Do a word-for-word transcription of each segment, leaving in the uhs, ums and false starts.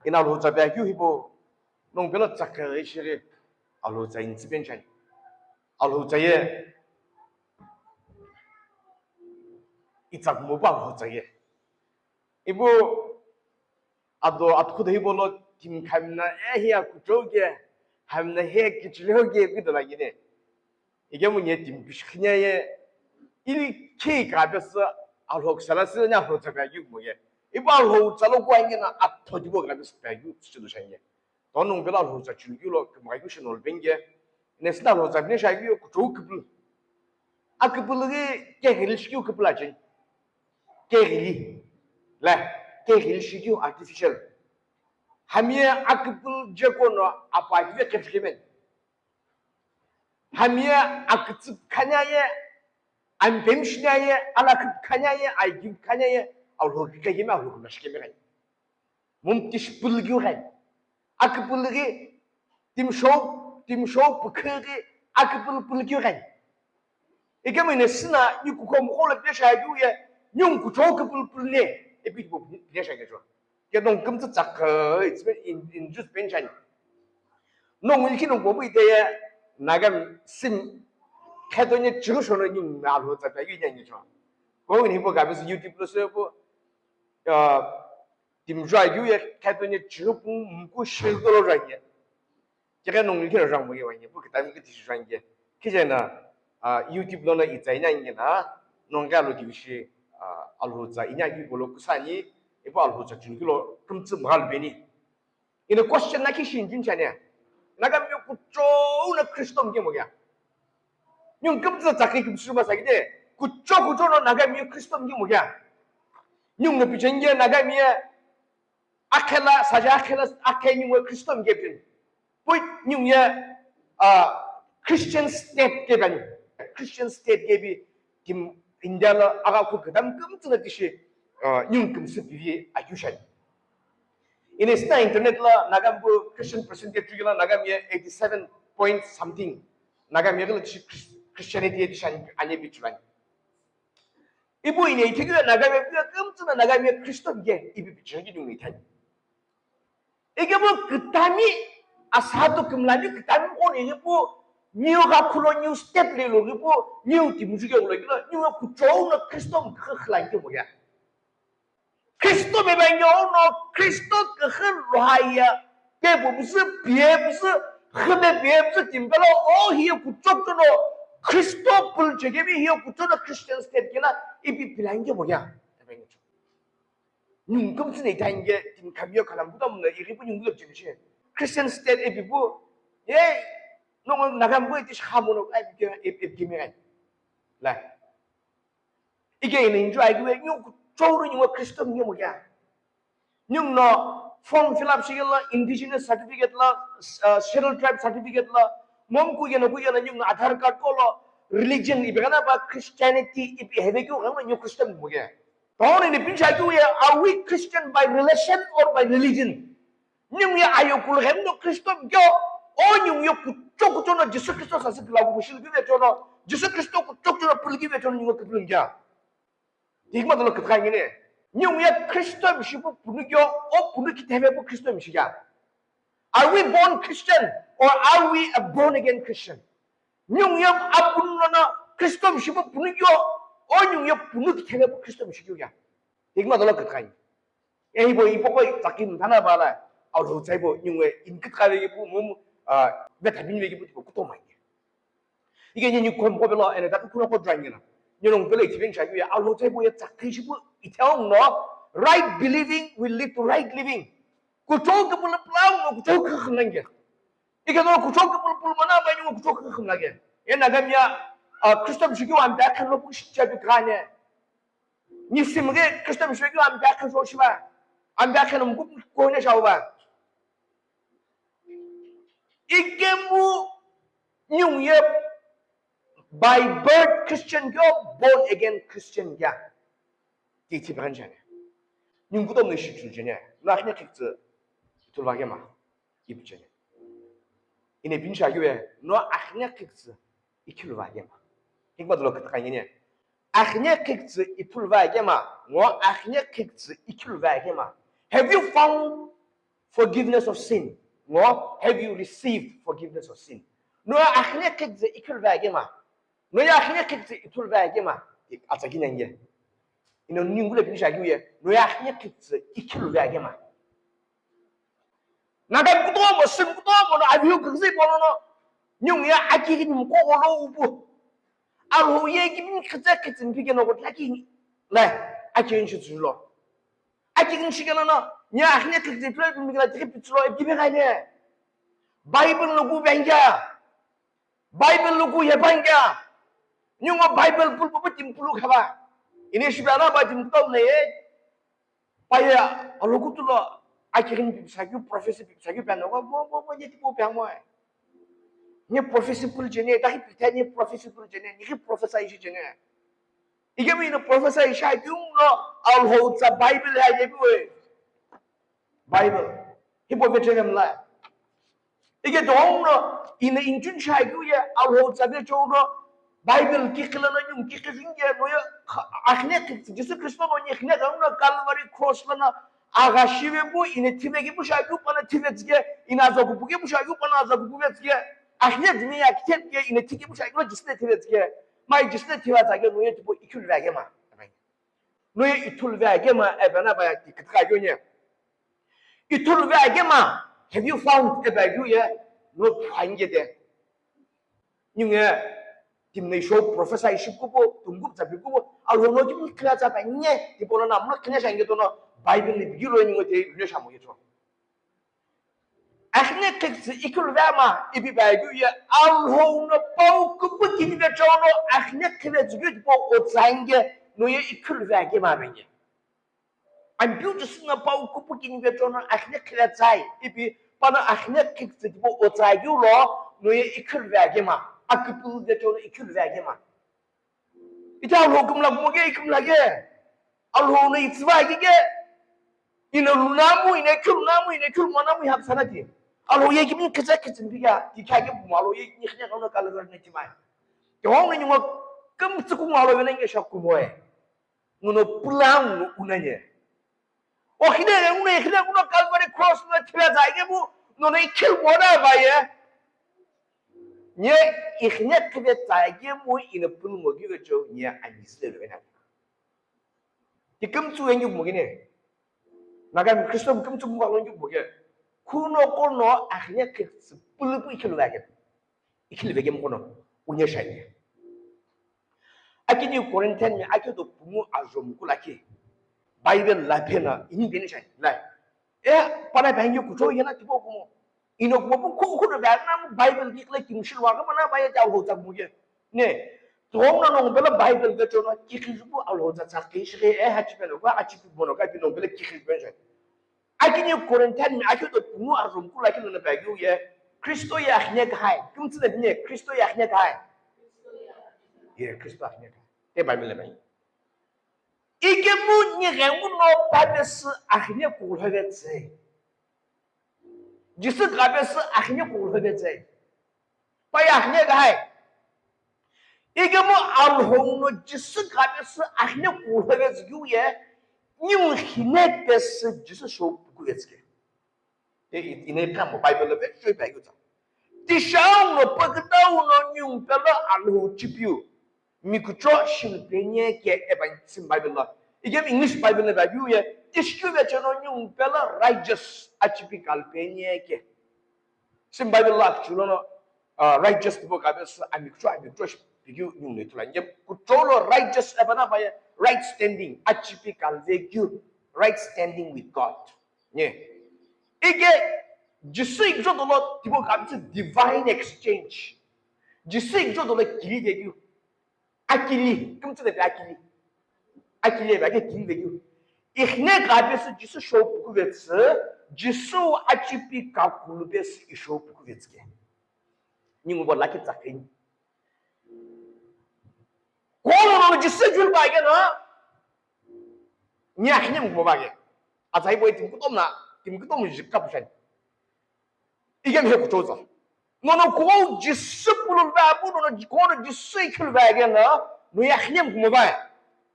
Eno Alhou tsa pi akeu hipau, nongu pelo tsakhi ishi ghi Alhou tsa intsipeni chani. Alhou tsa ye itsa kumopu Alhou tsa ye. Ipu ado atukhu do hipau lo timi khamna e hiya kuchou ke, hamna hiya kichileu ke pi do la gine. Ikemu nye timi pishi khinya ye, ili khi ka pesü Alhou kisa la sü eno Alhou tsa pi akeu kumo ye. Ipu Alhou tsa lo kuwa ingena atho tipau ka pesü pi akeu sü do shani ye. Tano nongu pelo Alhou tsa chilukeu lo kümgha keu shi nolu peni ke. Eno sü na Alhou tsa pine shi akeu ye kuchou küpülü. Aküpülü ghi keghili shikeu küpülü acheni. Keghili. La, keghili shikeu artificial. Hami ye aküpülü jeko no apa kive kepshikemeni. Hami ye akütsü khanya ye, ampemi shinya ye, alaküp khanya ye, aikim khanya ye, Alhou kikakeme Alhou kümla shikeme ghani. Mumtishi pülükeu ghani. Aküpülü ghi, timishou, timishou pükhu ghi, aküpülü pülükeu ghani. Ikemu eno sü na nyu kukho mukho lo pine shi akeu ye, nyu kuchou küpülü pülü ne, ipi tipau pine shi akeu cho. Ke nongu kümtsü tsakhi, it's been in, in just peni chani. Nongu likhi nongu popu ite ye, Nagami sim, kheto nye chighi shono nyu Alhou tsa pi akeu inya nye cho. Ko ni hipau ka pesü YouTube lo sü pu, ah, timi ju akeu ye kheto nye chighi pu muku shi dolo ju anye. Keghe nongu likhi no ju mo ye wanye, pu kütami kütishi ju anye. Khije na, ah, YouTube lono itsa inya ingena, nongu ghi alo tivishi, ah, Alhou tsa inya akeu hipau lo küsü ani, ipu Alhou tsa chilukeu lo kümtsü mgha lu peni. Eno question lakhi shi injin chani. Nagami ye kuchou no Christian kemu kea. Nyu kümtsü tsakhi kümsü masa kide. Kuchou kuchou no Nagami ye Christian kemu kea. Nyu no picheni ye Nagami ye akhela, saja akhela, akhe nyu ye Christian kepin. Pui nyu ye, ah, Christian state kepani. Christian state kepi timi India lo agha khu kütami kümtsü no tishi, ah, nyu kümsü pivi akeu shani. Eno sü na internet lo Nagami pu Christian percentage chukela Nagami ye eighty seven point something. Nagami ye ghilo tishi Chris-, Christianity ye tishi ani, ani pi chulani. Ipu eno ithikeu ye Nagami ye kümtsü no Nagami ye Christian ke ipi pichighi nyu ithani. Ikemu kütami asatu kümlami kütami kono ipu new gha khulo new step lelo ipu new timi ju ke ulo kilo new kuchou no Christian kükhi khila kemu kea. Christian me banyo no Christian kükhi lo haya pe bu bu sü pie bu sü khime pie bu sü timi pelo o hiye kuchou kuchou no Christian pülü chekemi hiye kuchou no Christian state kela ipi pilan kemu kea. Nyu kümtsü no ithani ke timi khamye khalam kutomo no ighi pu nyu lo cheni shi. Christian state ipi pu, ye, nongu Nagami pu itishi khamu no, ai, ke, ip, ip, kimi ai. La. Ike eno enjoy kiwe, nyu kuchou no nyu Christian kemu kea. Nyu no form fill up shikela indigenous certificate la, uh, scheduled tribe certificate la, mom ku yeno ku yeno nyu no Aadhaar card ko lo religion ipi ghana pa Christianity ipi heve keu ghana nyu Christian kemu kea. Paul eno pini shi akeu ye, are we Christian by relation or by religion? Nyu ye ayo kulghem no Christian keo, o nyu ye kuchou kuchou no Jisu Kristo sasü kila kushil kive chono, Jisu Kristo kuchou kuchou no pülü kive chono nyu kipulun kea. Tigma dolo kitha ngine. Nyu ye Christian shipu punu keo, o punu kitheve pu Christian shi kea. Are we born Christian or are we a born again Christian? Nyu ye apunu no Christian shipu punu keo, o nyu ye punu kitheve pu Christian shi kea. Tigma dolo kitha ngine. Ei bo ipo ko tsaki mthana bala, Alhou tsa ipo nyu ye inkit kave kipu mum, ah, betha bin ve kipu tipo kuto mai. Ike nyu nyu kom ko pelo eno ta kuno ko dran ngena. Nyu nongu pelo ithipeni shi akeu ye Alhou tsa ipo ye tsaki shipu itheo no right believing will lead to right living. Kuchou kipulü pulao no kuchou kükhi khimla nge. Ike no kuchou kipulü pulü mana ma nyu kuchou kükhi khimla nge. Ye Nagami ye, ah, Christian shikeu ampe akhan lo pu shi chapi kane. Nyi simghi Christian shikeu ampe akhan so shiba. Ampe akhan mkup kone shauba. Ikemu nyu ye by birth Christian keo, born again Christian kea. Ti ti bran jane. Nyu kutomo no ishi chul jane. No akhine kiktsü tulva kema. Ipi chane. Eno pini shi akeu ye, no akhine kiktsü ikhilu va kema. Hikma dolo kitha ngine. Akhine kiktsü ikhilu va kema. No akhine kiktsü ikhilu va kema. Have you found forgiveness of sin. Ngo, have you received forgiveness of sin? No akhine kikze ikhilve agema. No akhine kikze ikhilve agema. Atsa kinenge. Ino ningule pinisha kiuye. No akhine kikze ikhilve agema. Naga kutomo, sin kutomo, no aviu kikze bono no. Nyung ya aki kini mko lo ubu. Alhou ye ki mi kikze kikze mpike no kotla ki. Lai, aki nshi zulo. Aki nshi kana no. Nya akhine kikze tlo mpike na tiki pitsulo, e kibe kaine. Bible no ku bengya. Bible luku yepangya. Nyungo Bible pulpupu timpulu khaba. Ine shibana ba timpulu ne ye. Paye alokutulo akirin pipsakyu prophecy pipsakyu pano mo mo mo ye tipo pamo. Nye prophecy pul jene, ta ki pita nye prophecy pul jene, nye ki prophesy shi jene. Ike mi no prophesy sha kyung no Alhou tsa Bible ya ye bi we. Bible. Hipau vecheghemla. Ike dongno ina inchun shaghiu ye Alhou tsa vecheo no Bible kiqhilo no nyung kiqhijunge no ye akhine Jisu Kristo no ni khine ghamno Calvary cross lono agha shive bu ina thive ki bu shaghiu pana thive tsike ina aza kupu ki bu shaghiu pana aza kupu ve tsike akhine dimi ya kithe ke ina thiki bu shaghiu Jisu ne thive tsike mai Jisu ne thiva tsake no ye tipo ikhul vage ma. No ye ithul ve agema ebe na ba ya ki kithika kyo nye. Ithul ve agema, have you found ebe agyu ye? No phange de. Nyunge, timne show prophesy ship kubo, tumgup zabi kubo, alo no kim kila zaba nye, tipo no na mo kine shange to no, Bible ni bigiro nyunge te, ne shamo ye to. Akhine kikse ikhilve ama ipi bayu ye Alhou no pau kupu kini ve chono akhine khive zugyu po otsange no ye ikhilve ake ma benge. Ambiu Jisu no pau kupu kini ve chono akhine khive tsai ipi pana akhine kikse po otsange lo no ye ikhilve ake ma. Akupul ve chono ikhilve ake ma. Ita Alhou kümla kumoge, ikümla ge. Alhou no itsüva gige. Ina lunamu, ina kyu lunamu, ina kyu lunamu ya sana ti. Alhou ye kimi kisa kisin biga, ki kya ke bumo Alhou ye ni khine kono kalver ne timai. Ke hong ni ngo küm tsuku mo Alhou ne nge shaku moe. Ngono pulang no unanye. O khine ne ngono ye khine ngono Calvary cross no tira za ge bu, no ne kil mo na ba ye. Nye ikhine khive tsage mu ina punu ngo give cho nye ani sile lo ena. Ti kümtsu engi mo gine. Naga mi Kristo kümtsu mo lo engi mo ge. Kuno kono akhine khitsi pulu pu ikhilve ge. Ikhilve ge mo kono unye shanye. Akini Corinthian mi akyo do pungu ajo mukula ki. Bible la pena ini beni shanye. Lai. E pana bangi kucho yena tipo kumo. Ino kumo pu khu khu na ba na Bible ki kle kimshil wa ka mana ba ya ta ho ta mo ye. Ne. To na no bela Bible ke chono ki khi bu alo ta ta ki shi e ha chi belo wa a chi bu no ka bi no bela ki khi ben je. Akini Corinthian mi akyo to pungu a rom kula kino na ba yu ye. Kristo ya khne ka hai. Kum tsi ne Kristo ya khne ka hai. Ye Kristo ya khne ka. E Bible le ba. Ikemu nighengu no papesi akhine kulhove tsei. Jisu gapesi akhine kulhove tsei. Paye akhine gahai. Ikemu Alhou no Jisu gapesi akhine kulhove tsei ye. Niu khine pesi Jisu show pukuve tsei. E, i, ine kamo Bible lo vechoi pa yuta. Tishau no pagdau no nyung pelo Alhou chipiu. Mikucho shilpenye ke evan sim Bible lo. Igem English Bible lo ba yu ye. Tishku vecho no nyung pelo righteous achipi kalpenye ke. Sim Bible lo akchulo no, uh, righteous tipo ka bes amikcho amikcho pigyu nyung ne tula. Igem kucholo righteous ebana ba ye right standing achipi kalve gyu right standing with God. Nye. Ike Jisu ikjo dolo tipo kabitsi divine exchange. Jisu ikjo dolo kili vekyu. Akili, kumtsi de akili. Akili vekyu kili vekyu. Ikhne kabitsi Jisu show puku vetsi, Jisu achipi kakulu vetsi ishow puku vetsi ke. Ningu bo laki tsakin. Kono no Jisu jul ba ke no. Nya khine mo ba ke. Atsai boy tim kutom na, tim kutom jikka pushani. Igem he kutoza. Nono ko Jisu pulul va bu nono ko Jisu ikil va ke no, no ya khine mo ba.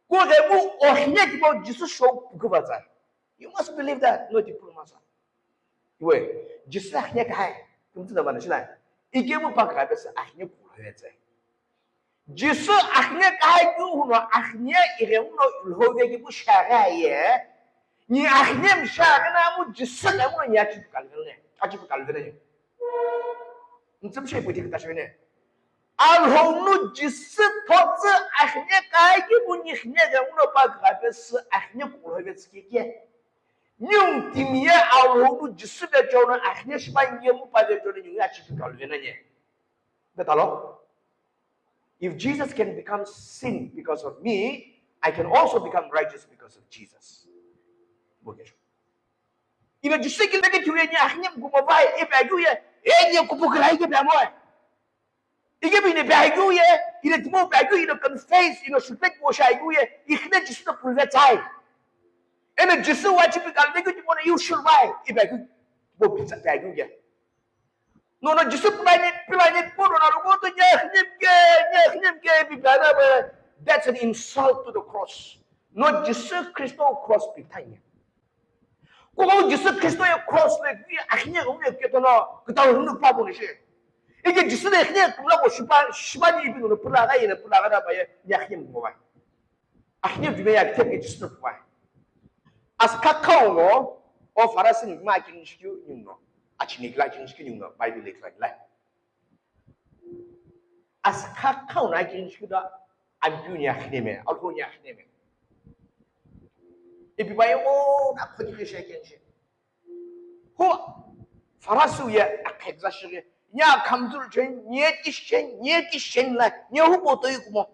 Ko ge bu o khine ki bo Jisu show puku ba tsai. You must believe that. No ti pulu masa. Iwe, Jisü akhine kahai, kümtsü na vana shila. Ikemu pa kape sü akhine kulo vetse. Jisü akhine kahai keu huno akhine ighenguno ilhou vekipu shaghi aye. Ni akhine mshaghi na mu Jisü ghenguno ni achipu kalvene. Achipu kalvene. Ntsümshe ipu ti kutashivene. Alhou nu Jisü thotsü akhine kahai keu ni khine ghenguno pa kape sü akhine kulo vetse keke. Niu timi ye Alhou nu Jisü vecheono akhine shipa niye mu pa vecheono niu achipu kalvene. Betalo. If Jesus can become sin because of me, I can also become righteous because of Jesus. Bukesho. Ina Jisü kile ke tuye ni akhine mkumo vai, ipe ayu ye, enye kupukira ike pe amoe. Ike bi ne pe ayu ye, ina timo pe ayu, ina confess, ina shupet mo sha ayu ye, ikhine Jisü to pulve tsai. Ena Jisü wachipu kalve ke timo na you should vai, ipe ayu bo pizza pe ayu ye. No, no, Jisü pulani, pilani, puro na rogo to nya khnim ke, nya khnim ke, bi bana ba. That's an insult to the cross. No, Jisü Kristo cross pi tanya. Ko Jisü Kristo ye cross le, bi akhine ko le ke to no, kita ru pa bo shi. Ike Jisü le khine kumla ko shipa, shipa ni bi no pula ga ye, pula ga na ba ye, nya khnim ko ba. Akhine jume ya kithep ke Jisü no puai. Askha khau ngo, o Farasi ni ma aking shikyu nyungno. Achine kila aking shikyu nyungno, Bible le kila kila. Askha khau na aking shikyu da, ampeu ni akhine me, alhou ni akhine me. Ipi ba yo, na khodi ke shi aking shi. Hu, Farasi ye akhek za shige. Nya khamzul chen, nye tish chen, nye tish chen la, nye hu bo to ikumo.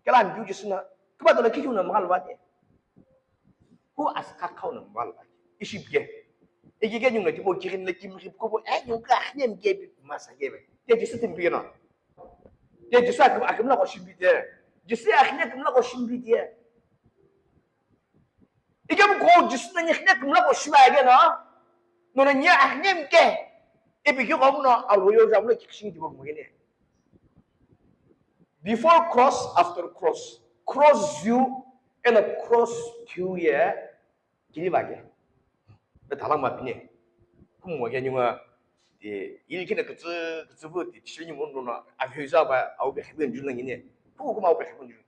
Kela mbiu Jisü na, kiba dola kikyu na mghal vate. Hu askha khau na mghal vate. Ishi pye. Igi ke nyung na kibo kirin le kim rip kubo, eh, nyung ka akhne mke bi masa kebe. Ke Jisü tim pye na. Ke Jisü akim, akimla ko shimbi te. Jisü akhne akimla ko shimbi te. Ike mu ko Jisü na nyi akhne akimla ko shimbi age na. No na nyi akhne mke. Epi kyo ko no alo yo jamlo kikishin kibo mgene. Before cross, after cross. Cross zhu, ena cross keu ye, kini va ke. Be thalang ma pine. Kum mo ke nyunga, de, ili kina kutsu, kutsu bu, de, chini mo no na, a vyu za ba, au be khibin jun ngine. Pu kuma au be khibin jun.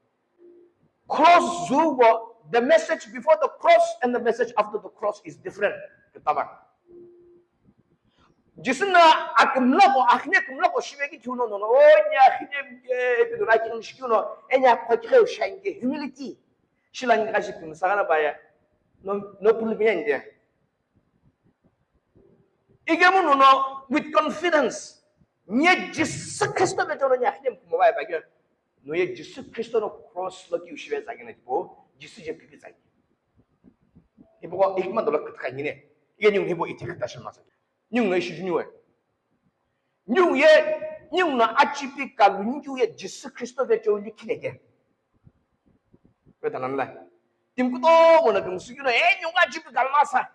Cross zhu bo, the message before the cross and the message after the cross is different. Kitaba. Jisü na akimla ko, akhne akimla ko shive ki thuno no no, o nya akhne ke, ke, ke, ke, ke, ke, enya kwa kire shange, humility. Shila ngi kashi pimsa kana baya. No, no pulu binya nge. Ike mu no no, with confidence. Nye Jisü Kristo be tono nya akhne kumo baya bagyo. No ye Jisü Kristo no cross lo ki ushive zagina tipo, Jisü je pipi zagi. Ipo ko ikma dola kitka ngine. Ike nyung hibo iti kita shima zagi. Nyung no ishi juniwe. Nyung ye, nyung na achipi kalu nyung ye Jisü Kristo ve chou ni kineke. Ve tanan la. Tim kuto mo na tung sugino, eh, nyung achipi kalu masa.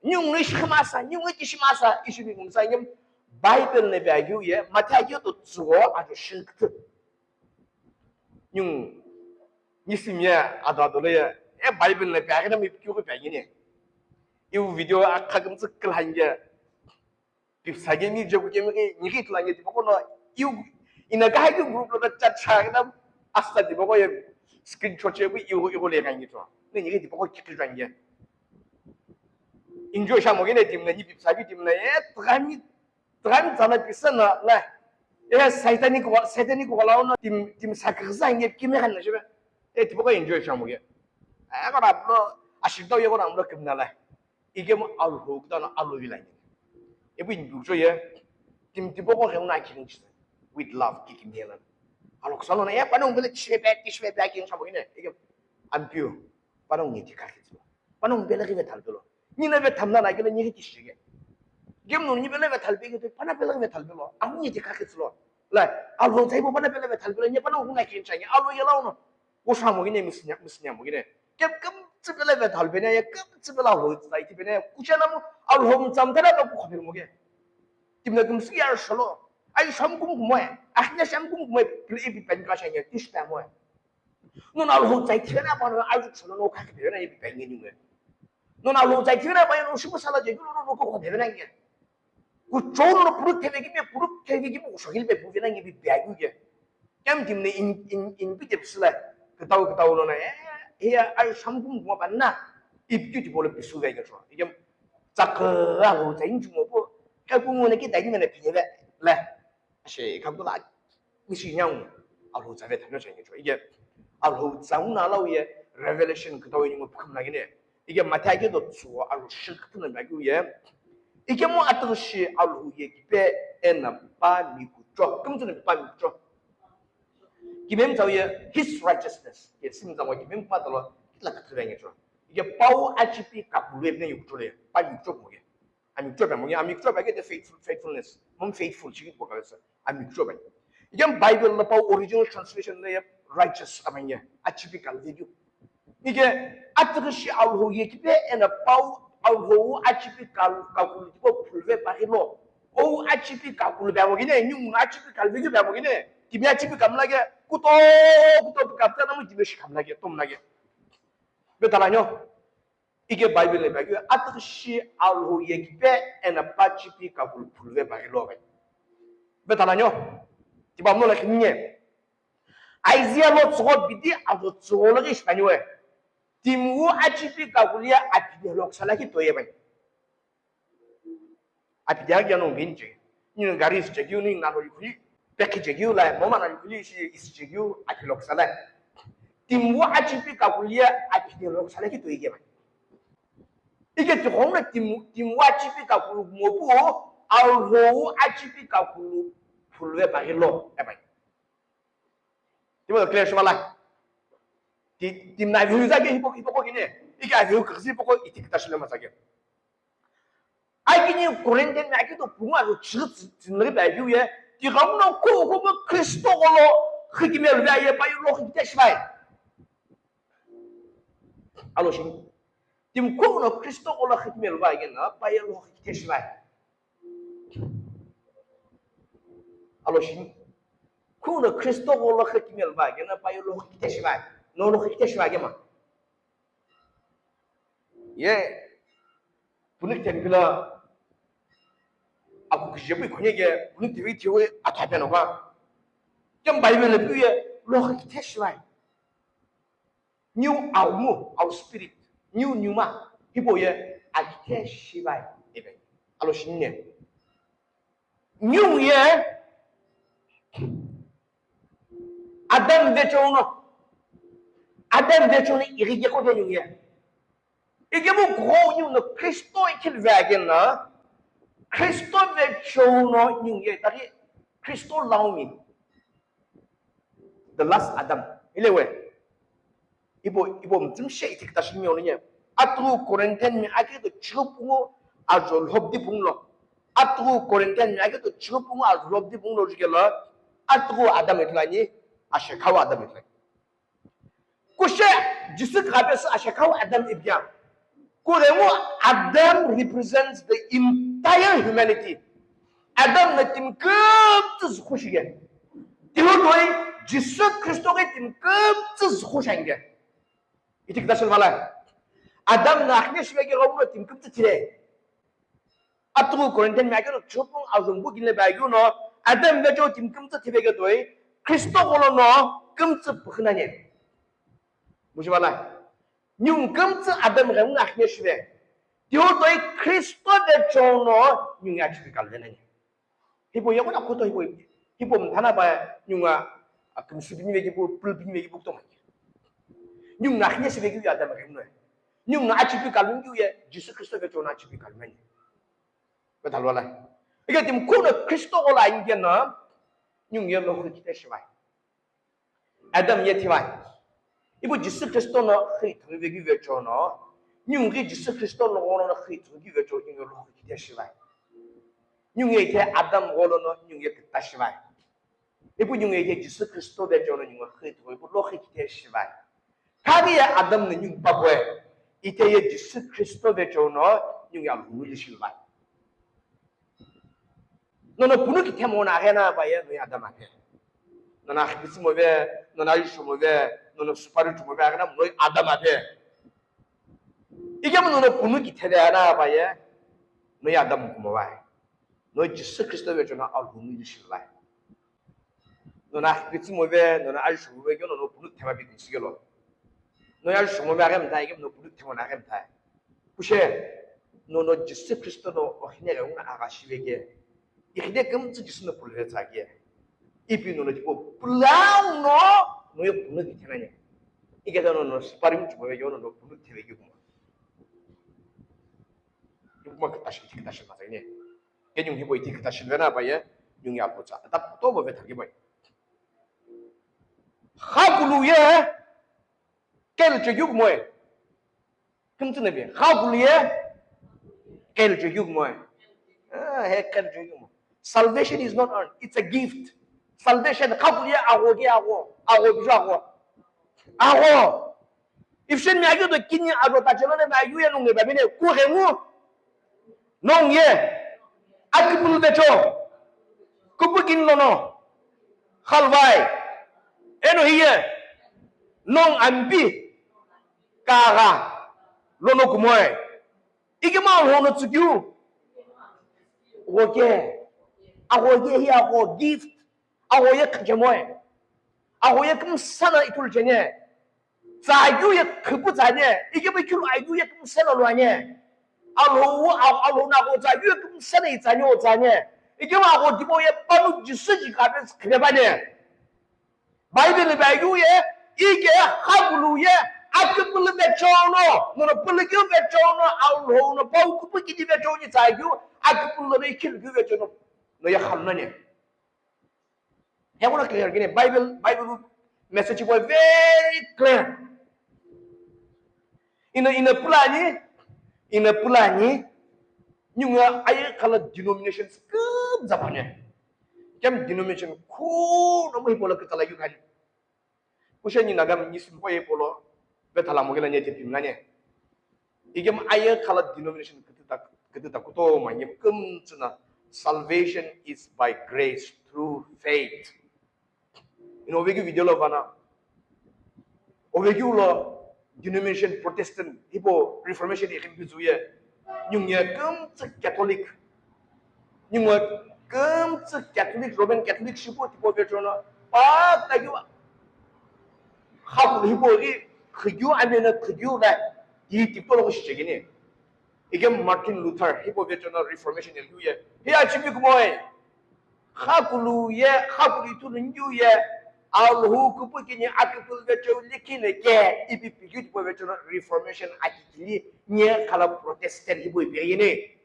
Nyung ni shi masa, nyung ni shi masa, ishi ni kumsa nyum. Bible ne ve ayu ye, Matthew ayu to tsuo, ajo shilktu. Nyung, nisim ye, ado ado le ye, eh, Bible ne ve ayu na mi kyu ve ayu ne. Iu video akha kumtsu kil hange. Pipsa ke ni je ku ke mi ke, ni ke tla nge tipaqo no, iu, ina ka haki group lo ta chat cha na, asta tipaqo ye screenshot che ku iu, iu le kan gitu. Ni ni ke tipaqo kiki kan ye. Enjoy sha mo ke ne tim na ni pipsa ke tim na, eh, trami, trami tsana pisa na, na. Eh, satanic wa, satanic wala na tim, tim sakza nge kimi kan na je be. Eh, tipaqo enjoy sha mo ke. Eh, ko ra bro, ashitau ye ko ra bro kim na la. Ikemu Alhou kutana Alhou vilani. Ebu inbukjo ye, tim tipaqo ghengu na kiring chisa. With love, kikim yelan. Alhou kusalo na, eh, panongu bele tishve pe, tishve pe kiring chabo ine. Ikemu, ampeu, panongu ngiti kakitsilo. Panongu bele rive talbelo. Nina ve thamna na kele niri tishige. Gem no ni bele ve talbe ke, pana bele rive talbelo. Amu ngiti kakitsilo. La, Alhou taibo pana bele ve talbelo, nye panongu na kiring chanye. Alhou yelauno. Wo sha mo gine, misinya, misinya mo gine. Kem, kem tsibele ve thalbene, ye kem tsibele Alhou tsai tibene, kuchana mo, Alhou mtsam tana to ku khabir mo ge. Timna kem si yar shalo. Ai sham kum kumoe. Ahne sham kum kumoe, pil ipi pen ka shanye, tish pa moe. Non Alhou tsai tibene, pa no, ai shalo no ka khabir na ipi pen ni nge. Nono Alhou tsa ithivena pai no shipu sala je, nono no ko ko bevena nge. Kuchou no puru theve ki pe, puru theve ki pe, kushokil pe puvena nge bi bia yu ye. Kem tim ne in, in, in bi te pisula. Ketau, ketau no na, eh, eh, ai sham kum kuma panna. Ip ki ti bolo pisu ve ke so. Kem tsaka Alhou tsa in chumo po. Ka kum ne ki dai ne na pine ve. La. Ashe, ka bula. Mishi nyang. Alhou tsa ve thano chang ke so. Ike Alhou tsa una lau ye. Revelation ketau ni mo pukam na gine. Ike Mathayo ke do tsuo alo shikütü na mya keu ye. Ike mo atüghüshi Alhou ye kipe ena pa mikucho. Kümtsü na pa mikucho. Kibe mtsau ye his righteousness. Ye sim mtsau kibe mpa talo kitla kütü ve ngecho. Ike pau achipi kakulu ye bine yukucho le pa mikucho mo ye. Amikucho pa mo ye, amikucho pa ke the faithful, faithfulness. Mo faithful chiki ko ka sa. Amikucho pa. Ike Bible la pau original translation le righteous amanye. Achipi kalve yu. Ike atüghüshi Alhou ye kipe ena pau Alhou achipi kal-, kakulu tipo phulve paghi lo. O achipi kakulu bia mogine, nyung achipi kalve yu bia mogine. Kimi achipi kamla ke, kuto, kuto kapta namu kimi shi kamla ke, tomla ke. Be tala nyo. Ike Bible le bia ke, atüghüshi Alhou ye kipe ena pa achipi kakulu phulve paghi lo bai. Be tala nyo. Tiba mo la kinye. Isaiah lo tsugo bidi azo tsugo lo gish kaniwe. Timu achipi kakulu ye apide lo ksala ki toye bai. Apide ya no bin je. Ni gari is je ni na lo yukuli. Peki je la mo mana yukuli shi is je apilo ksala. Timu achipi kakulu ye apide lo ksala ki toye bai. Ike ti khong na timu, timu achipi kakulu mo pu Alhou achipi kakulu phulve paghi lo bai. Timo clear shimala. Ti, timna view za ke hipo, hipo ko kine. Ika view kasi hipo ko itik ta shile masake. Ai kini Corinthian na ke to punga ro chigit tinri ba view ye. Ti gamno ko ko mo Kristo ko lo khikime lu ye pa yo lo khikite shimai. Alo shin. Tim ko no Kristo ko lo khikime lu ba ye na pa yo lo khikite shimai. Alo shin. Kuno Kristo ko lo khikimel ba gena pa yo lo khikite shibai. No lo khikite shibai gema. Ye. Punik tempila aku kije bu khonye ge punik tiwi tiwi athape no ba. Kem Bible le bu ye lo khikite shibai. New aumu, our spirit. New pneuma. Hipau ye akithe shibai ebe. Alo shinne. New ye Adam vechouno. Adam vechouno irige ko venu ye. Ikemu gro new no Kristo ikil vegena. Kristo vechouno new ye. Tari Kristo laumi. The last Adam. Ilewe. Ibo, ibo mtsumshe itikita shimi oniye. Atu Corinthian mi ake to chiru pungu ajo lhobdi punglo. Atu Corinthian mi ake to chiru pungu ajo lhobdi punglo jikelo. Atu Adam itlani, ashekhawa Adam itlani. Kushe Jisu kapes ashekhawa Adam ibya. Kuremu Adam represents the entire humanity. Adam na tim kümtsü zukhu shige. Tihu toi Jisu Kristo ke tim kümtsü zukhu shange. Iti kita shil malai. Adam na akhne shibe ke gawuno tim kümtsü tire. Atu Corinthian mi akelo chupung azumbu gile ba yuno Adam vecho tim kümtsü tibe ke toi Kristo kolo no kümtsü pukhnane. Bujibalai. Nyung kümtsü Adam ghengu akhne shibe. Tihu toi Kristo vecho no nyung ya chibi kalvenani. Hipo yakuna koto hipo, hipo mthana ba nyunga akümsü bini veki pu, pul bini veki pu kutomani. Nyung na akhne shibe ki Adam ghengu no. Nyung na achibi kalun ki ye Jisu Kristo vecho na achibi kalunani. Betalwala. Ike tim kuno Kristo kola ingena nyung ye lo khite shibai. Adam ye thibai. Ibu Jisu Kristo no khi thangve ki vecho no. Nyung ki Jisu Kristo no golo no khi thangve ki vecho nyung lo khi kite shibai. Nyung ye the Adam golo no nyung ye kita shibai. Ibu nyung ye the Jisu Kristo vecho no nyung khi thangve ibu lo khi kite shibai. Kami ye Adam no nyung pa boy. Ite ye Jisu Kristo vecho no nyung ya lu li shibai. Nono punu ki themo na aghena ba ye noi Adam aphe. Nono akhibisi mo ve, nono ayusho mo ve, nono supari chumo ve aghena noi Adam aphe. Ikemu nono punu kithele ana pa ye, no ya Adam kumo vai. No Jisü Kristo ve chona Alhou no ishi vai. Nono akitsi mo ve, nono aishu ve ke, nono punu thema bi kumsi ke lo. No ya shu mo ve agem thai, ikemu no punu thema na agem thai. Kushe, nono Jisü Kristo no ohine ga una aga shi ve ke. Ikhide kümtsü Jisü no pulve tsake. Ipi nono tipo pulau no, no yo punu kithena ne. Ikeda nono sparring chumo ve yo nono punu theve ke kuma. Kuma kitashi, kitashi ma ne. Ke nyung hibo iti kitashi ve na ba ye, nyung ya putsa. Ata to bo ve thake bai. Khakulu ye, kel chegyu kumoe. Kümtsü na bi, khakulu ye, kel chegyu kumoe. Ah, he kel chegyu kumoe. Salvation is not earned, it's a gift. Salvation, khakulu ye, ago ke ago, ago bijo ago. Ago. Ifshen mi agyo do kini ado tachelo ne mi agyo ye nunge babine, ku rengu. Nong ye, akipulu vecho, kupukin lono, khalvai, eno hiye, nong ampi, kaga, lono kumoe. Ikemu Alhou no tsukyu, woke, awoke hi awo gift, awoye khachemoe, awoye kümsana itul chene. Tsagyu ye khipu tsane, ikemu khilu agyu ye kümsena luane. Alhou, Alhou na ko tsagyu ye kümsena itsane o tsane. Ikemu ako tipo ye panu Jisü ji kabe khibane. Bible ba yu ye, ike khakulu ye, akipulu vechono, nono pulugyu vechono, Alhou no pau kupu kidi vechoni tsagyu, akipulu no ikhilu gyu vechono, no ye khalunane. He kuna clear kini Bible, Bible message ko very clear. Ina, ina pulani, ina pulani, nyunga aye khala denominations küm zapane. Kem denomination khu no mu hipola kitala yu kani. Kusheni nagam nisim ko ye polo, bethala mogela nye tepim nanye. Igem aye khala denomination kiti ta, kiti ta kuto ma nye kümtsü na salvation is by grace through faith. Ino oveki video lo vana. Oveki ulo denomination Protestant hipo Reformation ikhim bizuye. Nyungye kümtsü Catholic. Nyungye kümtsü Catholic, Roman Catholic shipo tipo vechono. Pa tagyu. Khakulu hipo ri khigyu amena khigyu la. Yi tipo lo shichegini. Igem Martin Luther, hipo vechono Reformation ye luye. Hi achieve kumoi. Khakulu ye, khakulu itu nungyu ye. Alhou kupu kini akipulu vecho likine ke. Ipi pigit po vechono Reformation akikili. Nye khala Protestant hipo ipi yene.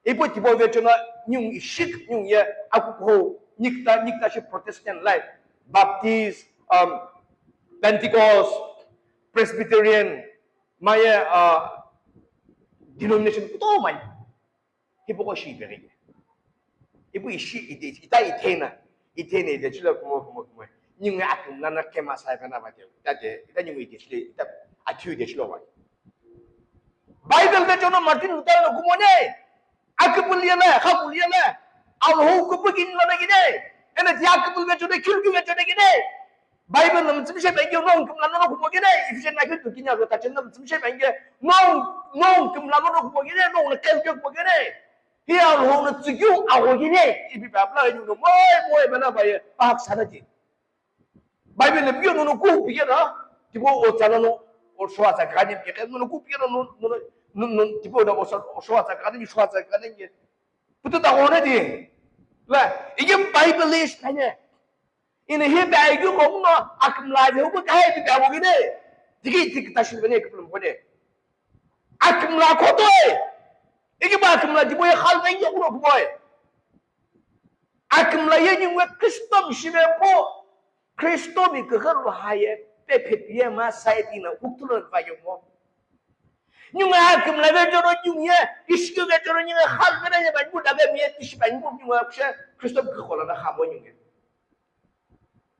Ipo tipo vechono nyung ishik nyung ye. Akuko nikta, nikta shi Protestant life. Baptist, um, Pentecost, Presbyterian, maye, uh, denomination kuto mai. Hipoko shi ipeghi. Ipu ishi ite, ita itena. Itena ite chilo kumo, kumo, kumo. Nyungu akimla na kema sa kana ba te. Ita te, ita nyungu ite chile, ita atiu ite chilo ba. Bible vechono Martin Luther no kumone. Akipulu yele, khakulu yele. Alhou kupu kini lana gine. Ene ti akipulu vechono, khilku vechono gine. Bible no mtsümshe benge, no kümla no kumo gene, Ephesians na kitu kinya ro tachena mtsümshe benge, no, no kümla no kumo gene, no na kemke kumo gene. Hi Alhou no tsugyu ago gene, ipi Bible no no moi, moi bana baye, pak sana di. Bible no biyo no no ku biye na, tipo o tsana no, o shwa sa gani biye, no no ku biye no, no, no, no, tipo da o sa, o shwa sa gani, shwa sa gani. Putu ta gone di. La, ige Bible ish kanye. Ina hi ba yu ko no akimla de ubu kai bi ba gine. Digi tik ta shi bene kipulum gone. Akimla ko to e. Igi ba akimla di boy khal ben yo ko boy. Akimla ye ni we Kristo mi shi be po. Kristo mi ke lo ha ye pe pe ye ma sai di na uktulo va yo mo. Nyunga akimla ve joro nyunga ye, ishiki ve joro nyunga khal ve na ye ba nyunga ve mi ye tishi ba nyunga nyunga kushe, Kristo ke khola na khamo nyunga.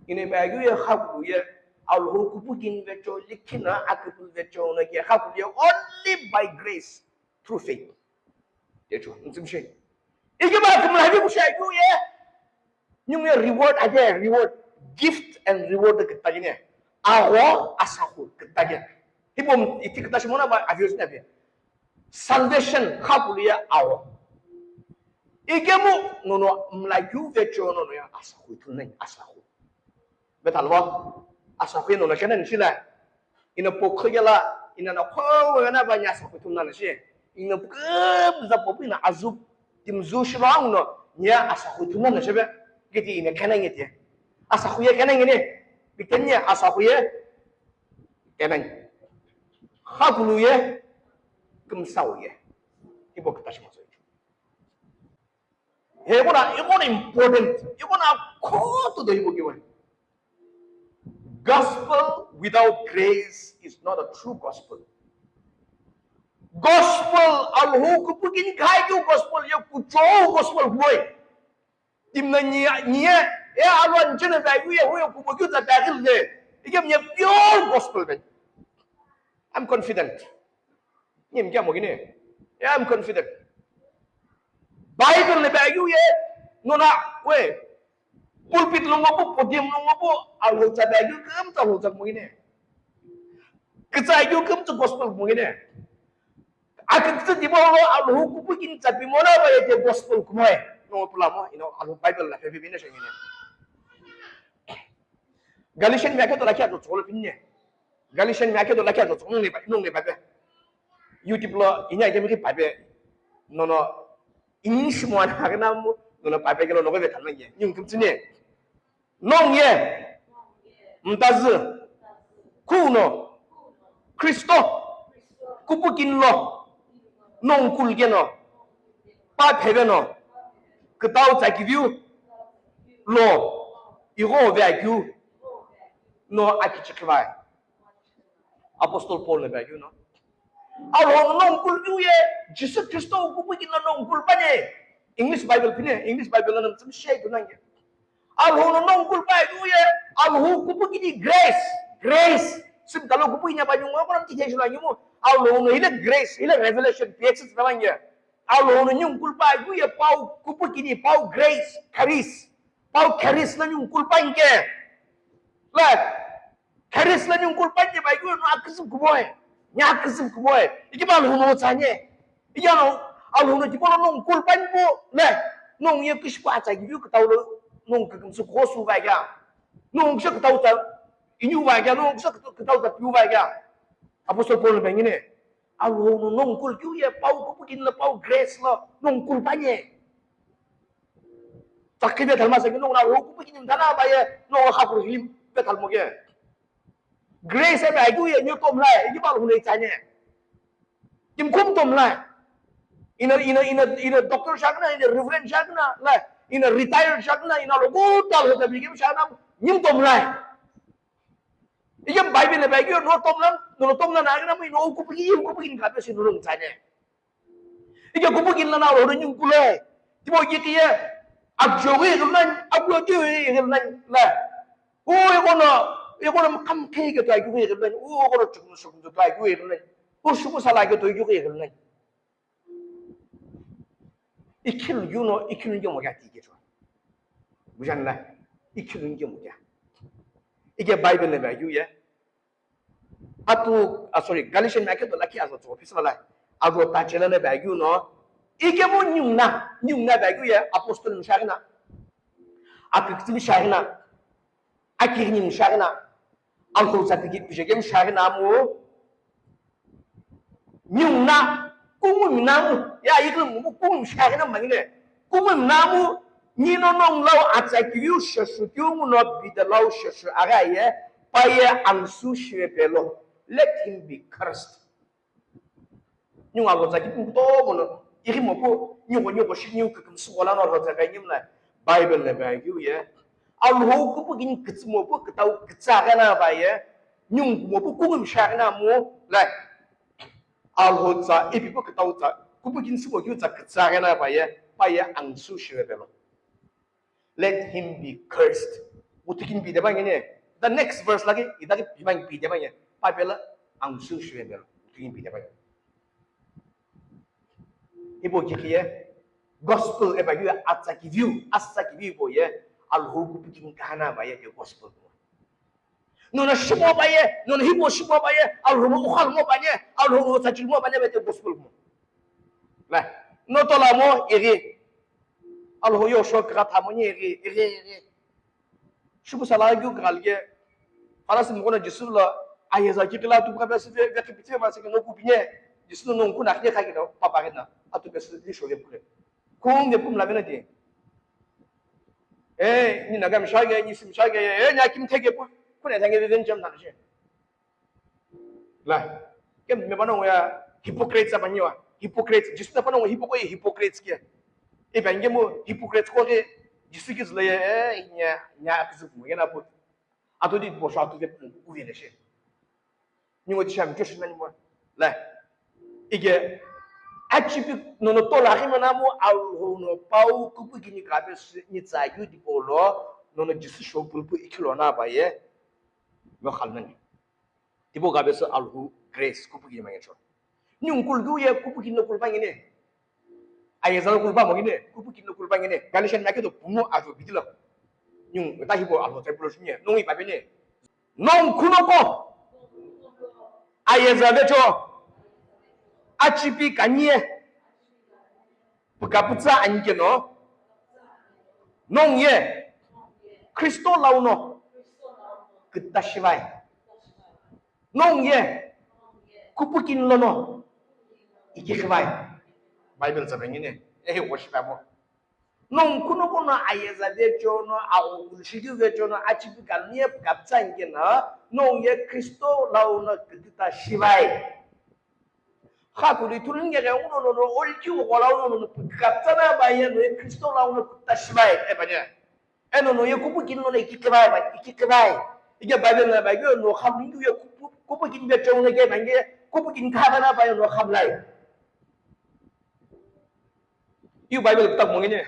Ine ba yu ye khaku ye, Alhou kupu kin ve cho, likina akipul ve cho na ye khaku ye only by grace, through faith. Ye cho, nsim she. Ike ba akimla ve kushe yu ye, Nyungu ye reward ade, reward, gift and reward kitagine. Ago asakhu kitagine. Hipo iti kita shimona ba avios na be. Salvation khakulu ye ao. Ikemu nono mlakeu vecho nono ya asakhu ithulu nani, asakhu. Bethalva, asakhu nono kena nishila. Ina pokho gela, ina na khowe na ba nya asakhu ithulu nani shi. Ina kebza popu ina azu, timzu shilo ang no, nya asakhu ithulu nani shebe. Kiti ina kena ngiti. Asakhu ye kena ngini. Bitenya asakhu ye kena ngi. Khakulu ye, kümsau ye. Ibo kitashi maso. He kona, ikona important, ikona khoto do ibo kiwe. Gospel without grace is not a true gospel. Gospel, Alhou kupukini khaikeu gospel, ye kuchou gospel boy. Timna niye, niye, e alwa nchene ba yu ye, huye kubo kyu za ba gil de. Ike mye pure gospel ben. I'm confident. Ni mkya mo gine? Yeah, I'm confident. Bible ne ba yu ye, no na, we. Pulpit lo ngopo, podium lo ngopo, Alhou za ba yu, kem ta Alhou za mo gine. Kitsa yu, kem ta gospel mo gine. Akikitsa dibo lo Alhou kupukini tsa pimona ba ye de gospel kumoe. No pula mo, you know, Alhou Bible la pepe bine shengine. Galatian mi aketo lakhi azo tsolo pinne. Galatian mi aketo lakhi azo tsolo nungle ba, nungle ba be. YouTube lo inya ike mi ki ba be. No, no. Ini shimo ana hakena mo, no, no, ba be kelo no be thanange. Nyung kumtsine. Nong ye, mtazü, kuno, Kristo, kupukin lo, nong kulke no, pa phebe no, kitau tsakiviu, lo, igho ve akiu, no akichikivai. Apostle Paul ne ve akiu no. Alhou no nong kulkiu ye, Jisu Kristo kupukin lo nong kulpane. English Bible pine, English Bible no mtsum shei tunange. Alhou no nong kulpa ye, Alhou kupukini grace, grace. Sim talo kupukini apa nyungo kono ti theshula nyumo. Alhou no hile grace, hile revelation, P X S talange. Alhou no nyung kulpa ye, pau kupukini, pau grace, charis. Pau charis na nyung kulpa inge. La, charis na nyung kulpa inge ba yu no akizim kuboy. Nya akizim kuboy. Iki ba Alhou no tsanye. Iyano, Alhou no tipolo nong kulpani po, le, nong ye kishpa tsa kiviu kitau lo, nong kikim su kosu va kya. Nong kisha kitau tsa, inyu va kya, nong kisha kitau tsa piu va kya. Apostle Paul bengine, Alhou no nong kulkiu ye pau kupukin lo pau grace lo, nong kulpanye. Tsa kive thalma sa ki nong Alhou kupukin thana ba ye, nong khapur hilim pe thalmo ke. Grace ebe akiu ye nyo tomlai, iki ba Alhou no itsanye. Kimkhum tomlai. Ina, ina, ina, ina doctor shakna, ina reverend shakna, la, ina retired shakna, ina lo kuta lo tabi kim shakna, nyim tomlai. Iki Bible ebe akiu no tomlai, no tomlai na akna mo ina o kupiki, o kupiki ni kape si no itsanye. Ike kupukin lana ro nyung kule. Tipo iki ye. Akjogi gulnan, akjogi gulnan la. O ikono, ikono kam ke ke to akjogi gulnan. O ikono chukun chukun to akjogi gulnan. O shuku sala ke to akjogi gulnan. Ikhil yuno, ikhil nge mo ya ti ke to. Bujan la. Ikhil nge mo ya. Ike Bible le ba yu ye. Atu, ah, sorry, Galatian mi aketo lakhi azo tso, phisala. Azo ta chelele ba yu no. Ike mo nyungna, nyungna ba yu ye apostle mshagina. Akikiti mshagina. Akigini mshagina. Alhou za kiki pije ke mshagina mo. Nyungna, kungu minamu, ya yigil mu kungu mshagina mangine. Kungu minamu, nino nong lau atsa kiu shashu kiu no bida lau shashu aga ye, pa ye angsu shire pelo. Let him be cursed. Nyunga lo za ki pung to mo no, iri mo po, nyugo nyugo shi nyu kukum su wala no lo za ka nyim na. Bible le ba yu ye. Alhou kupu gini kitsi mo po, kitau kitsa gana ba ye. Nyung mo po, kungu mshagina mo, lai. Alhou tsa ipi pu kitau tsa, kupu kin sibo kyu tsa kitsa gana ba ye, pa ye angsu shire pelo. Let him be cursed. Utu kin bi de ba ngene. The next verse lagi, ida ki bi ba ngi bi de ba ngene. Pa pela angsu shire pelo. Utu kin bi de ba ngene. Ibo ki ye, gospel eba yu atsa ki view, asa ki view bo ye, Alhou kupu kin kana ba ye, ye gospel. Nono shimo ba ye, nono hibo shimo ba ye, Alhou no ukhal mo ba ye, Alhou no tsachil mo ba ye, ba te gospel mo. La, no to la mo ighi. Alhou yo sho kigha tha mo ni ighi, ighi, ighi. Shuku sala keu kigha leke. Farasi mokuna Jisü lo ayeza ki kila tu kha besi ve, ve ki pithe ma se ke no ku pine. Jisü no nongu na khine kha ke no papa ke na. Atu besi di sho le pure. Kung de pum la vena di. Eh, ni Naga mishage, ni Sim mishage, eh, ni Akim thege pu, kuna thange ve ven jam na je. La, ke me bano ya hypocrites apa ni wa? Hypocrites, Jisü ta bano hypocrite, hypocrites ke. E ben ke mo hypocrites ko ke, Jisü ki zle, eh, nya, nya kizu mo yana pu. Atu di bo sha tu ve pu, u ve le she. Ningo ti shami kyo shina nimo. Lai. Ike, achipi nono to laghi mana mo Alhou no pau kupu kini kabe ni tsa yu di polo, nono Jisü sho pulpu ikilo na ba ye. No khalnani. Tipo kabe se Alhou grace kupu kini mangecho. Ni ungkul du ye kupu kini no kulpa ngene. Ayeza lo kulpa mo ngene, kupu kini lo kulpa ngene. Galatian na ke do pumu ajo bidilo. Nyung ta hibo alo te pulo shunye. Nong ipa bene. Nong kunoko. Ayeza vecho. Achipi kanye. Pukaputsa anike no. Nong ye. Kristo launo. Kutta shivai. Nong ye kupukin lono ikighi vai. Bible tsabengine, ehe, worship amo. Nong kuno kuno ayeza vechono, au ulshidi vechono, achipi kamiye kaptsa ingena, nong ye Kristo launo kitita shivai. Kha kuli tulunge ke uno no, no, olki ukola uno no, kaptsa na baye no ye Kristo launo kitita shivai, e banya. Eno no ye kupu kin no na iki kibai ba, iki kibai. Ike Bible na ba yo no kham ndu ye kupu, kupu kin be chong na ke na nge, kupu kin kha ba na ba yo no kham lai. Yu Bible ta mo ngene.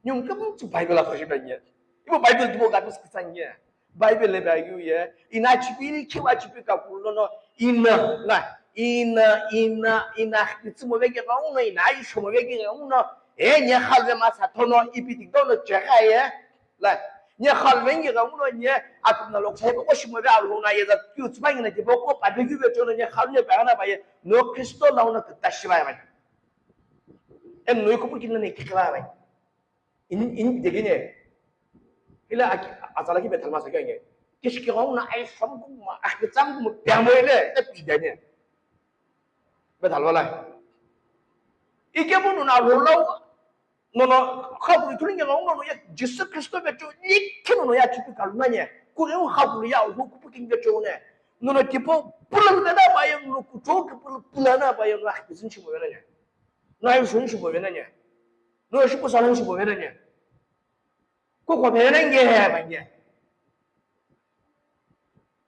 Nyung kam chu Bible a khoshi ba nge. Ibo Bible tu ga pus kitsa nge. Bible le ba yu ye, ina chipili kiwa chipi ka kulo no, ina, na, ina, ina, ina, itsumo veke ga uno, ina, ishomo veke ga uno, e, nye khalve ma sa thono, ipi tik dono chekha ye, la, nye khalve nge ga uno, nye, atum na lok sahibo ko shimo ve alu na ye za, kyu tsuma nge na tibo ko pa be kyu ve chono, nye khalve pa na ba ye, no Kristo la uno ta shiba ya ba. Em no iko pukin na ne kikla ba. In, in degine. Ila aki, azala ki betal masa kenge. Kishki gong na ai sam kum ma, ah, sam kum piamo ile, ta pidane. Betal wala. Ike bunu na lo lau, no, no, kha bu tulinge gong no, no, ya Jisu Kristo becho, ni kino no ya chipi kalmanye. Kure u kha bu ya u kupu kin becho ne. No, no, tipo, pulang na ba yang, no, kucho ke pul-, pulana ba yang, ah, bizin chimo ne. No, ai shun chimo ne. No, shuku salang chimo ne. Ko ko phe nge he ba nge.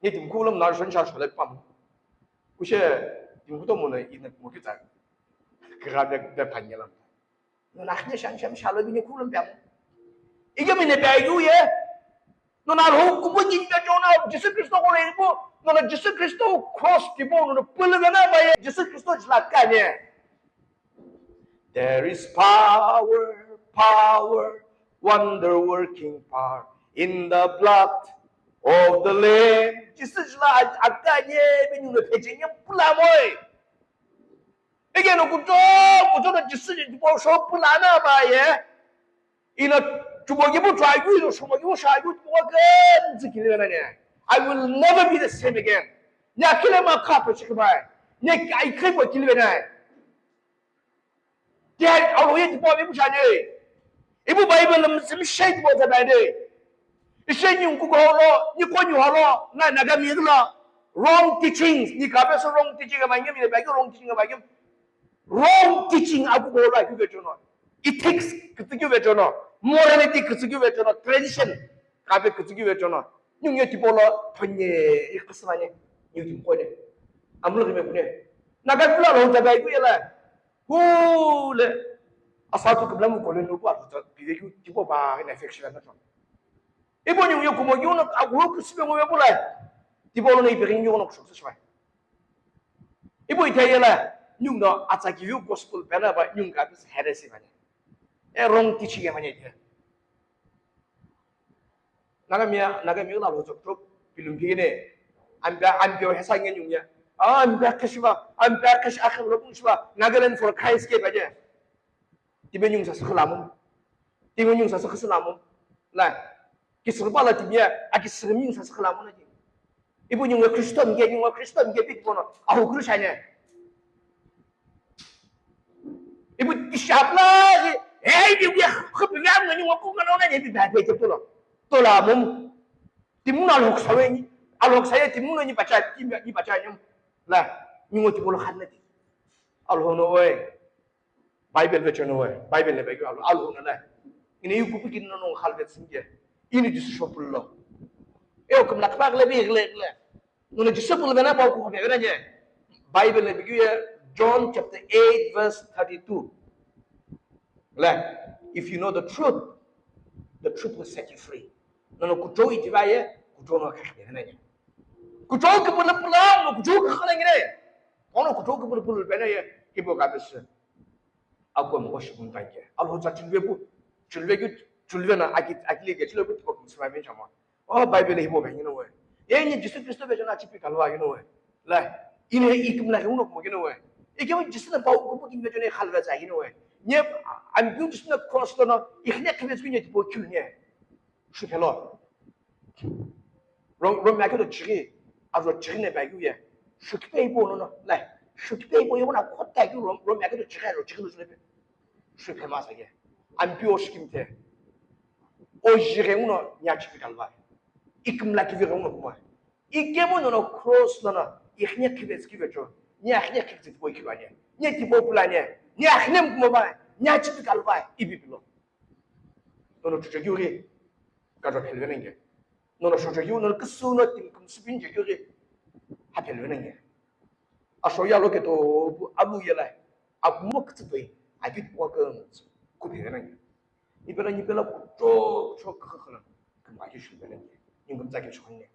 Ni tim ku lam na shon sha shole pam. Ku she tim ku to mo na i na mo ki ta. Kra de de pa nge lam. No na khne shan sham shalo bi ni ku lam pam. Ige mi ne pa yu ye. No na ro ku bo kin pe jo na Jisu Kristo ko le bo. No na Jisu Kristo cross ki bo no pele na ba ye. Jisu Kristo jla ka ne. There is power, power, wonder working power in the blood of the Lamb. Jisu jila akanye binu le peche nye pula moi. Ege no kuto, kuto no Jisu ni po so pula na ba ye. Ina chubo gibu chwa yu, ina chubo gibu chwa yu, chubo gen zikile na ne. I will never be the same again. Nya kile ma kato chikibai. Nya ai kai bo kile na. Dia alo ye tipo ibu chane. Ibu Bible lam sim shade bo ta dai de. Ishe ni nku ko lo, ni ko ni holo, na na ga mi lo. Wrong teachings, ni ka be so wrong teaching ma ngi mi ba wrong teaching ma ngi. Wrong teaching aku ko lo ku ke chono. Ethics ku ke chono. Morality ku ke chono. Tradition ka be ku ke chono. Ni ngi tipo lo phanye i kismane. Ni tipo ne. Amlo me kune. Na ga lo ta ga ku yela. Hule. Asatu kibla mu kole no kwa ta bide ku tipo ba ina affection na ton. Ibo ni yo kumo yo no agu ku sibe mo bula. Tipo lo ni bi ni yo no ku so shwa. Ibo ita yela ni no atsa ki yo gospel bana ba ni ga bis heresy bana. E wrong teaching ya mane. Naga miya, naga miya la lo chok chok pilum pigine. Ambia, ambio hesa nge nyung ya. Ampe akhishiva, ampe akhishi akhi lo shiva, Nagaland for Christ ke baje. Tibe nyung sa sikhilamu. Tibe nyung sa sikhilamu. La. Ki sikhipa la tibe, aki sikhi nyung sa sikhilamu na ki. Ibu nyung Christian ke, nyung Christian ke pik pono. Ahu kuru shane. Ibu tishapla, hey, di ya, khapla ngani wa ku ngana na di ba pe to lo. To la mum. Timu na lok sawe ni. A lok saye timu na ni bacha, ni bacha nyum. La, ni ngo timu lo khan na di. Alho no oi. Bible ve chano oi. Bible le be alo, alho no la. Ini yu ku pi kin no no khal ve singe. Ini Jisu shopul lo. E o kum la kpa le bi le le. Nuna Jisu pulu vena pa ku khaphe vena je. Bible na bigyu ye John chapter eight verse thirty-two. La, if you know the truth, the truth will set you free. Nuna kuchou itiba ye, kuchou no khaphe vena je. Kuchou ke pula pula, no kuchou ke khala ngire. Ono kuchou ke pula pula vena ye, ibo ka bese. Akwa mo shi kun kan ke. Alho cha chulve pu, chulve ku, chulve na aki, aki le ke chulve ku ko sima vin chama. O Bible hi bo vin no we. Ye ni Jisu Kristo ve chana chipi kalwa no we. La, ini ikim la uno mo no we. Ikim Jisu na pau ku kin ve chana khalva za no we. Nye, am bu Jisu na cross lo no, ikhne khve zku nye tipo kyu nye. Shu phelo. Rom, Rom ya kyo chiri, a ro chiri ne ba yu ye. Shu kipe ipo no no, la. Shu kipe ipo yo na kota yu Rom, Rom ya kyo chiri, ro chiri no shu le pe. Shu phe ma sa ke. Am pi o shikim te. O jire uno nya chipi kalwa. Ikim la ki vire uno kuma. Ikemo no no cross no no, ikhne kive ski ve cho. Nya khne kive ski po ikilwa ne. Nya ti po pula ne. Nya khne mo ba, nya chipi kalwa, ibi pilo. Nono chuchekeu ghi, kajo phelvenenge. Nono shochekeu, nono kisu no tim kum supin chekeu ghi, ha phelvenenge. Asho ya lo keto pu alu yela, akumo kitsitoi, akit kwa kang, ku phelvenenge. Ipela nipela kucho, cho kakakala, kama ki shulvenenge. Ningum tsaki shukanye.